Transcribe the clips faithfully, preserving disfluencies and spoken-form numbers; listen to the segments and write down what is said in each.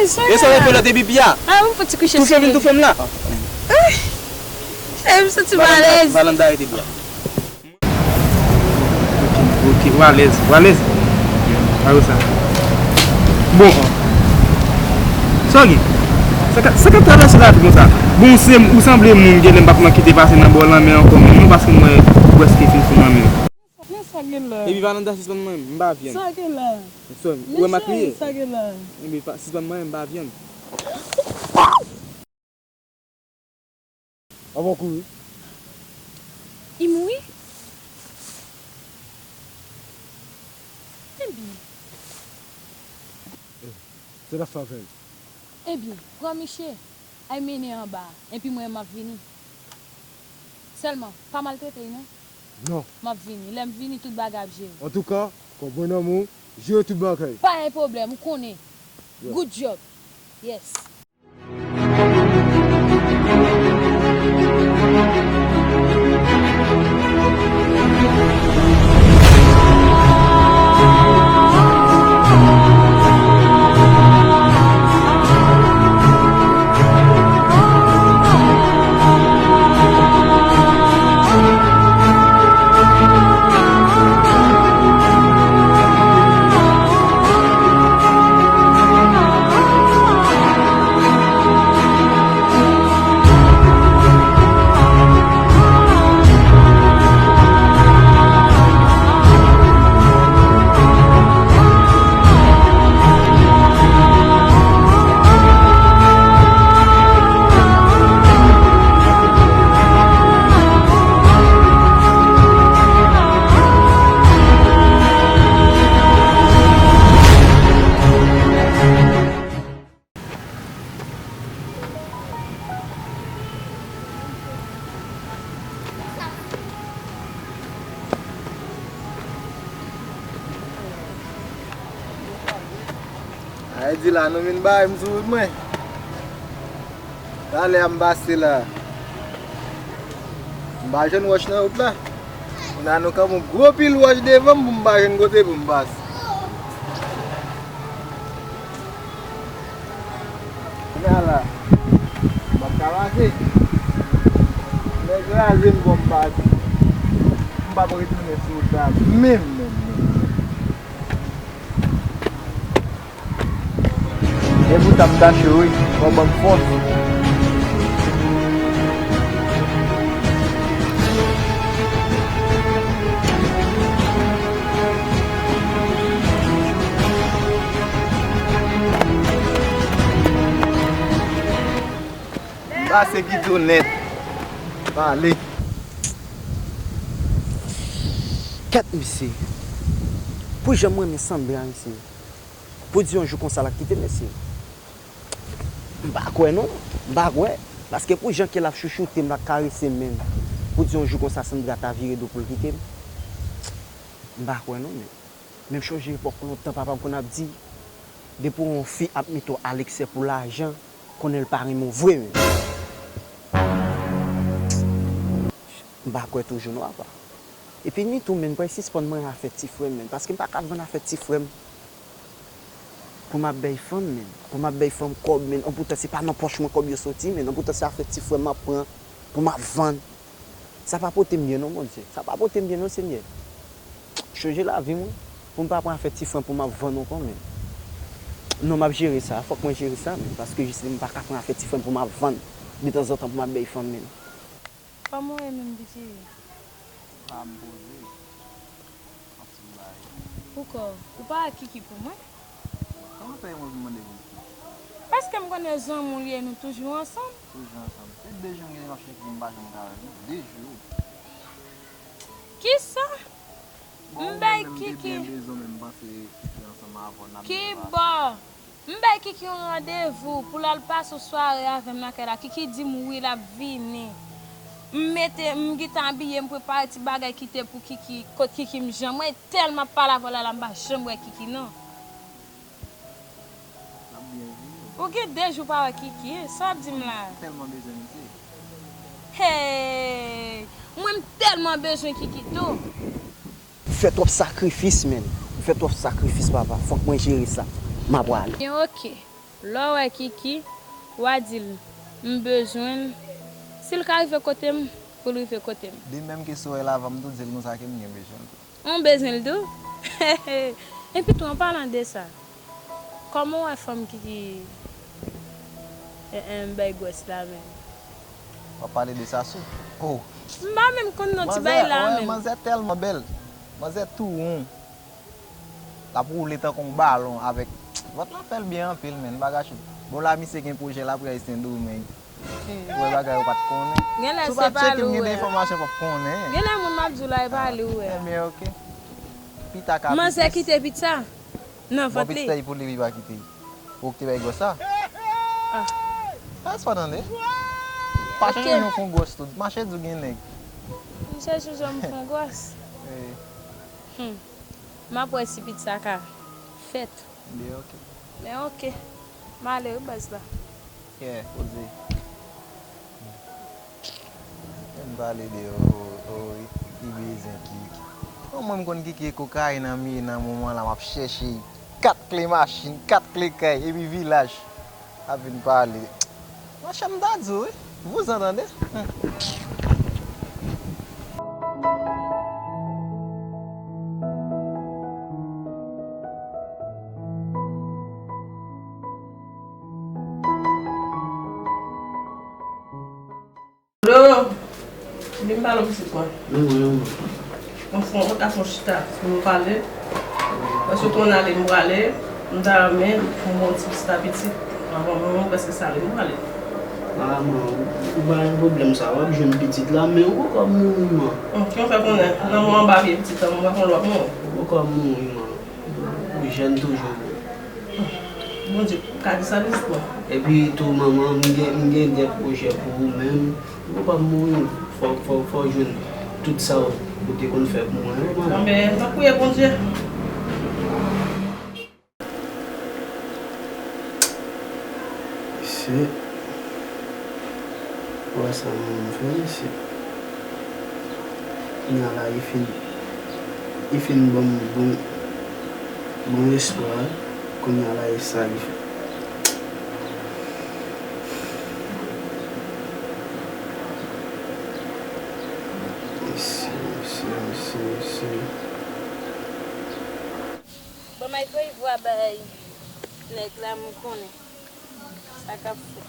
E sa w ap fè lòt epi piya? Ah, m fouti kouche. Toufe vin toufe m la. Eh, m santi m alèz. Valanda, rete byen. Ok, ok, ou alèz, ou alèz. Ayo sa. Bon. Sa w gen? Sa ka, sa ka travèse lavi konsa? Bon, ou se, ou sanble moun gen lè m pa t manke te pase nan bò lanmè ankò menm non, paske m wè ou prèske fin fou nan men. Men sa gen la. Epi Valanda sispann manyen m, m pa vyann. Sa gen la. Ou wè m ap kriye? Sa gen la. Epi pa, sispann manyen m, m pa vyann. Avan w kouri. I mouri? Ebyen. Se la favèl. Ebyen, pran miche, al mennen anba, epi mwen m ap vini. Sèlman, pa maltrete l non. Non. M ap vini. Lè m vini, tout bagay ap jere. Antouka, konprann anmou, jere tout bagay. Pa gen pwoblèm, ou konnen. Yeah. Good job. Yes. Ay di la nou vin bay m sou wout mwen. Talè a m pase la. M pa jwenn wòch nan wout la. Kounye a nou kanpe yon gwo pil wòch devan m pou m pa jwenn kote pou m pase. Kounye a la, m p ap ka pase. Nèg raze m pou m pase. M p ap retounen sou wout la menm, menm, menm. E pou sa m tache wi, fò ban m fòs. M pase kite w nèt. Pale. Kèt, mesye. Pou jan m renmen Sandra, mesye. Pou di yon jou konsa l ap kite m, mesye. M pa kwè non, m pa kwè. Paske pou jan ke l ap chouchoute m, l ap karese m menm, pou di yon jou konsa Sandra ta vire do pou l kite m. M pa kwè non, men. Men m chonje epòk lontan papa m konn ap di, depi yon fi ap mete w a leksè pou lajan, konnen l pa renmen w vre menm. M pa kwè toujou non, apa. Epi ni tou, men, m pral sispann manyen afè ti frè m, men, paske m pa ka vann afè ti frè m pou m ap bay fanm, men, pou m ap bay fanm kòb, men, anpoutan se pa nan pòch mwen kòb yo soti, men, anpoutan se afè ti frè m m ap pran pou m ap vann. Sa pa pote m byen non, Bondye. Sa pa pote m byen non, Senyè. Chonje lavi mwen, pou m pa pran afè ti frè m pou m ap vann ankò, men. Non, m ap jere sa, fòk mwen jere sa, men, paske jis m pa ka pran afè ti frè m pou m ap vann detanzantan pou m ap bay fanm, men. Kòman w ye menm, piti? A, m poze. M ap sou bagay. Poukò? Ou pa ak Kiki pou mwen? Kòman fè mwen vin mande pou Kiki? Paske m konnen zanmi w li ye, nou toujou ansanm. Toujou ansanm. Se de jou m genlè m ap chèche Kiki, m pa janm ka wè l, non. De jou. Kisa? Bon, ou menm menm te byen bezwen, men m panse Kiki ansanm avè w, n ap byen pase. Kibò? M bay Kiki yon randevou pou l al pase yon sware avè m nan kay la. Kiki di m wi, l ap vini. M mete, m gentan abiye, m prepare ti bagay kite pou Kiki, kot Kiki m janm wè, tèlman m ap pale avè w la, la m pa janm wè Kiki non. L ap byen vini. Ou gen de jou pa wè Kiki, sa w ap di m la? M tèlman bezwen misye. Hey! Mwen m tèlman bezwen Kiki tou. M fè twòp sakrifis, menn. M fè twòp sakrifis, papa. Fòk mwen jere sa. M a prale. Byen, oke. Lè w wè Kiki, w a di l, m bezwen l. Si l ka rive kote m, pou l rive kote m. De menm ke si w wè l avan m tou, di l konsa ke m gen bezwen l tou. Ou bezwen l tou? Epi tou, an palan de sa, kòman w wè fanm ki, ki, eh, eh, bay gwòs la menm? W ap pale de Sasou? Oh! M pa menm konn non ti bay la menm. Manzè tèlman bèl. Manzè tou won. L ap woule tankou yon balon avèk vant la fè l byen anpil, menn. Bagay chou. Bon, la, misye gen pwojè l ap wè Sendomeng. Ou wè bagay ou pa t konnen. Genlè se pale ou wè. Si w pa tcheke m, gen de enfòmasyon w p ap konnen. Genlè moun m ap di w la, e pale ou wè. Ebyen, oke. Pita ka pi plis. Manzè kite pizza nan vant li. Bon, pizza pou li, li pa kite. Ou ki te bay gwòs sa? Ah. Sa, sa tande. Pa chanje yon fon gwòs tou. Mache di w gen nèg. M chèche jan m fon gwòs. Eh. Hmm. M ap wè si pizza ka fèt. Byen, oke. Men oke. M ale wi baz la. Yeah, poze. Ann pale de, o, o, ki bezwen Kiki. Bon, mwen m konn Kiki e kokayin nan miye nan moman la, m ap chèche kat kle machin, kat kle kay, epi vilaj ap vin pale. Monchè, m ta di w wi. Vouzan tande. Hmm. Alo! Vin pale w pitit mwen. Men mwen, men mwen. Anfen, ou ka fè yon chita pou nou pale. Paske ou konn ale m prale, m ta renmen pou mwen ti chita pitit. Anvan mwen, mwen prèske sale m prale. Ah, man, ou pa gen pwoblèm sa, w ap jwenn pitit la, men ou poko mouri, man. Hum, ki w fè konnen? Nan mwen anba pye pitit la, mwen pa konn lòt moun. Ou poko mouri, man. Ou jèn toujou. Bondye ka di sa, pitit mwen. Epi tou, manman, m gen, m gen de pwojè pou ou menm. Ou pa mouri, fò, fò, fò w jwenn tout sa ou te konn fè pou mwen, wi, manman. Anben, n ap priye Bondye. Mesye, ou wè sa manman m fè, mesye. Kounye a la, li fin, li fin ban m bon, bon espwa. Kounye a la, e sa li fè. Mesye, mesye, mesye, mesye. Bon, m ap voye vwa bay nèg la, m konnen sa k ap fèt.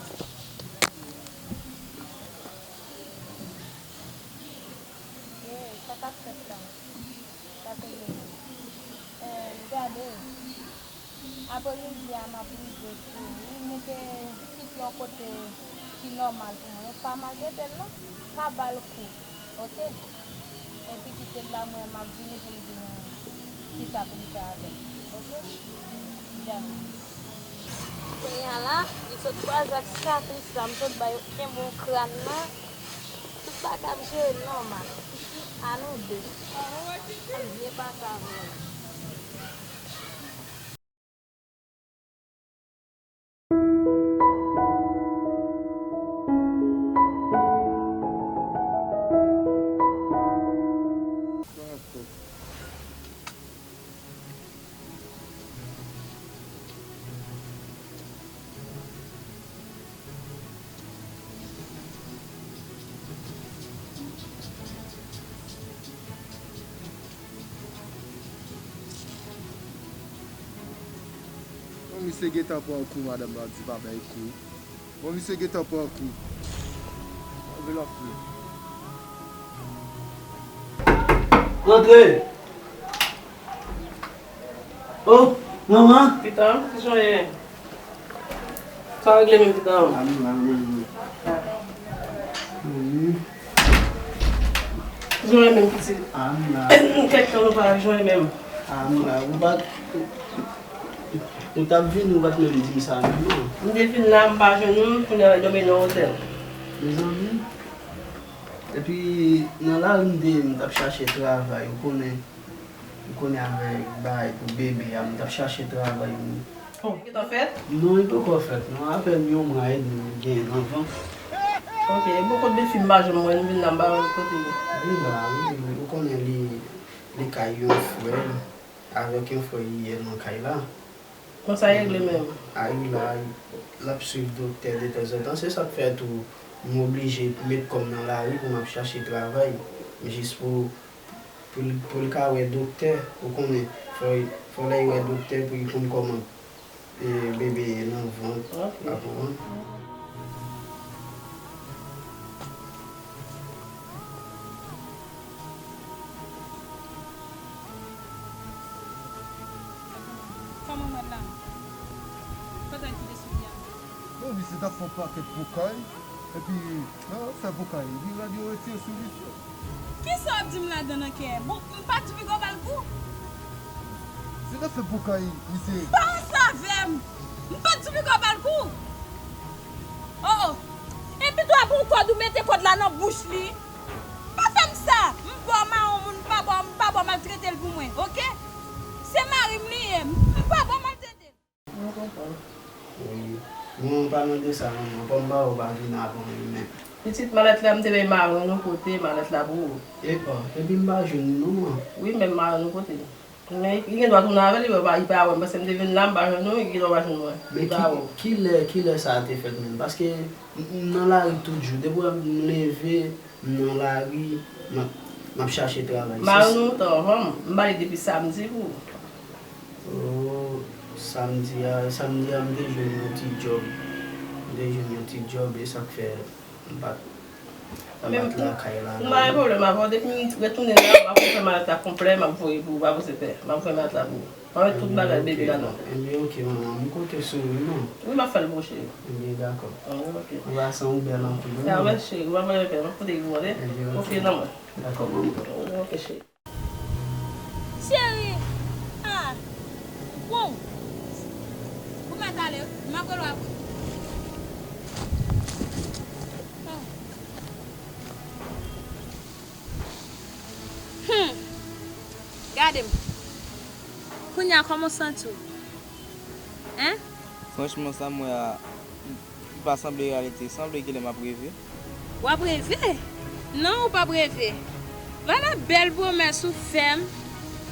Ye, sa k ap fèt la? Sa te gen. Eh, gade. Aprè midi a, m ap rive tou wi. Mete pitit yon kote ki nòmal pou mwen. Pa maltrete l non. Pa ba l kou. Oke? Epi kite l la, mwen m ap vini pou m vin chita pou m fè avè l. Oke? Djab. Kounye a la, li sot kwaze ak sitris la, m sot ba yo kenbe yon kràn nan. Tout bagay ap jere nòmal. A nou de. Ann byen pase avè l. Bon, misye gentan pran kou, madanm nan di pa bay kou. Bon, misye gentan pran kou. Anvelòp li. Antre! Oh, manman! Pitit, ki jan w ye? Sa regle menm, pitit? A m la, manman. Ki jan w ye menm, pitit? A m la. Kèk tan nou pa jwenn menm. A m la. Ou pa t, ou t ap vini, ou pa t menm di m sa menm, non. M te vin la, m pa jwenn ou, kounye a m dòmi nan otèl. Mezanmi. Epi, nan lari m te ye, m t ap chache travay, ou konnen. M konnen avèk bagay pou bebe a, m t ap chache travay wi. Oh, li gentan fèt? Non, li poko fèt non, apèn yon mwa edmi m genyen nan vant. Ok, bon, kot Defi m pa janm wè l, m vin la m pa wè l kote l ye. Li la wi, ou konnen li, li kay yon frè l, avèk yon frè l li ye nan kay la. Konsa regle menm. Ari la, l ap swiv doktè detanzantan. Se sa k fè tou, m oblije met kò m nan lari pou m ap chache travay. Jis pou, pou l, pou l ka wè doktè, ou konnen, fò, fò lè l wè doktè pou l konn kòman e, bebe nan vant, ok, ap konprann. Kòman mwen la? Kote l kite soulye a? Bon, misye t ap fè yon pakèt bokay. Epi, nan afè bokay, epi rad yo retire sou li tou. Kisa w ap di m ladan nan kè? Bon, m pa t pi gwo ba l kou? Se nan afè bokay, misye. Pa ansanm avè m! M pa t pi gwo ba l kou! Oh, oh! Epi tou apre w kòd ou mete kòd la nan bouch li. Pa fè m sa! M ba w mawon moun, m pa ba w, m pa ba w maltrete l pou mwen, oke? Se mari m li ye, m pa ba w maltrete l. Mwen konprann. Wi. Bon, pa mande sa non, manman. Kòm m pa wè w pa vin avan wi, men. Pitit, malèt la, m te bay mawon yon kote, malèt la pou ou. Epa, epi m pa jwenn li non, manman. Wi, men mawon yon kote. Men li gen dwa tounen avè l, li pa, li pa wè m, paske m te vin la, m pa jwenn ou, li gen dwa pa jwenn mwen. Li pa wè w. Men ki, kilè, kilè sa a te fèt menm? Paske m, m nan lari tout jou, depi w wè m leve, m nan lari, m ap, m ap chache travay. Mari nou tan anvan m, m ba li depi samdi pou. Oh, samdi a, samdi a m te jwenn yon ti djòb. M te jwenn yon ti djòb, e sa k fè m pa t, m pa t lakay la. M pa gen pwoblèm avè w, depi m retounen la, m ap fè malèt la konplè, m ap voye pou ou, pa poze pè, m ap voye malèt la pou ou. Ann met tout bagay bebe ladan. Ebyen, ok, manman. M konte sou ou, wi, manman. Wi, m ap fè l pou ou, cheri. Ebyen, dakò. Ann, ok. Ou pa san ou bèl anpil, wi, manman. Mèsi, cheri. Ou pa bezwen pè, m ap pote li pou ou, tande? Ebyen, ok. Konfye nan mwen. Dakò, manman. Ok, cheri. Cheri! Ah! Bon! Ou mèt ale, m ap rele w apre. Oh. Hmm. Gade m. Kounye a, kòman w santi w? Hein? Franchman, sa m wè a, li pa sanble reyalite. Sanble genlè m ap reve. W ap reve? Non, ou p ap reve. Vwala bèl pwomès ou fè m.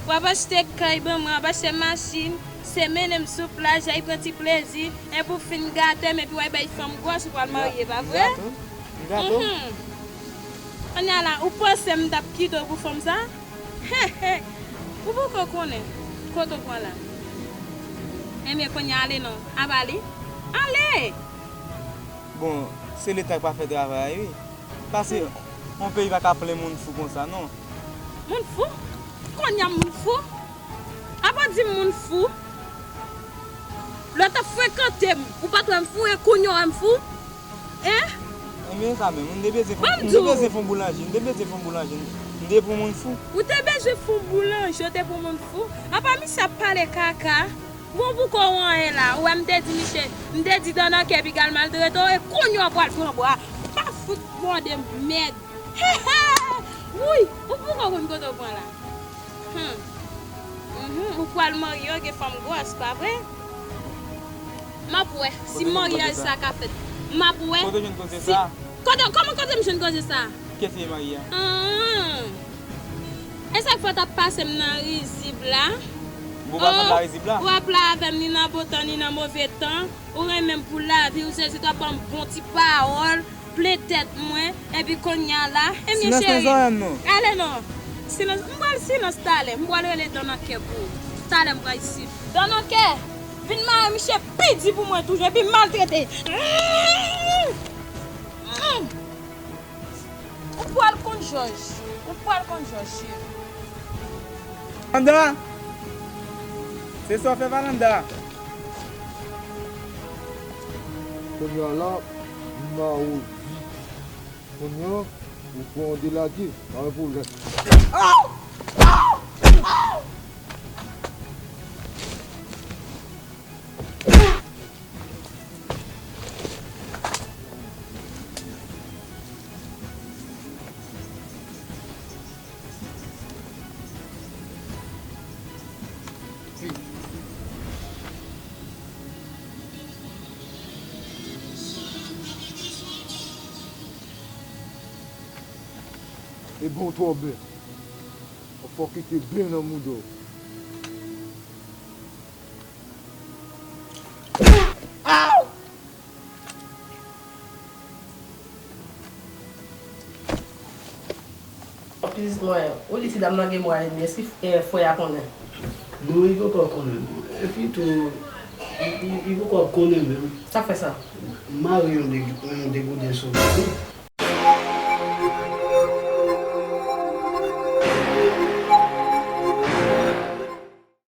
W ap achte kay ban mwen, w ap achte machin, se mennen m sou plaj la, y pran ti plezi, epi w fin gate m, epi w al bay fanm gwòs, ou pral marye, pa vre? M gato. M gato. Mhm. Kounye a la, ou panse m t ap kite w pou fanm sa? He, he. Ou poko konnen kote w pran la. Ebyen, kounye a, ale non. Apa li? Ale! Bon, se Leta k pa fè travay, wi. Paske yon peyi pa ka plen moun fou konsa, non. Moun fou? Kounye a m moun fou? Apa w di m moun fou? Lè w t ap frekante m, ou pa t wè m fou, e kounye a w wè m fou? Hein? Ebyen, sa menm, m te bezwen fon, m te bezwen fon boulanje, m te bezwen fon boulanje, m te pou moun fou. Ou te bezwen fon boulanje, ou te pou moun fou? Apa misye ap pale kaka? Bon, pou kò w anyen la, ou wè m te di misye, m te di Dannanke epi k al maltrete w, e kounye a w pral pran bwa. Pa fout mòde m, mèd. He, he! Wouy! Ou poko konn kote w pran la. Hmm. Mhm, ou pral marye, w gen fanm gwòs, pa vre? M ap wè si maryaj sa ka fèt. M ap wè. Kote w jwenn koze sa? Kote, kòman kote m jwenn koze sa? Kiyès ki marye a? Ah. E sa k fè w t ap pase m nan rizib la? Bon, ou pa konn la rizib la? Ou ap la avè m ni nan bon tan, ni nan move tan. Ou renmen m pou lavi w, Jezi, t ap ban m bon ti pawòl. Plen tèt mwen, epi kounye a la, ebyen, cheri. Silans nan zòrèy m non. Ale non. Silans, m pral silans talè. M pral rele Dannanke pou ou. Talè m pral isit. Dannanke, vin mare misye pi di pou mwen toujou, epi maltrete. Ou pral konn jòj. Ou pral konn jòj, cheri. Vanda! Se sa w fè Valanda? Kounye a la, m ba ou di. Kounye a, ou pran de lage, pa gen pwoblèm. E bon twò bè. Fò kite byen nan mouda w. Pitit mwen, ou di ti dam nan gen mwa edmi, èske eh, frè a konnen? Non, li poko konnen non. Epi tou, li poko konnen menm. Sa fè sa? M mare yon degouden sou li.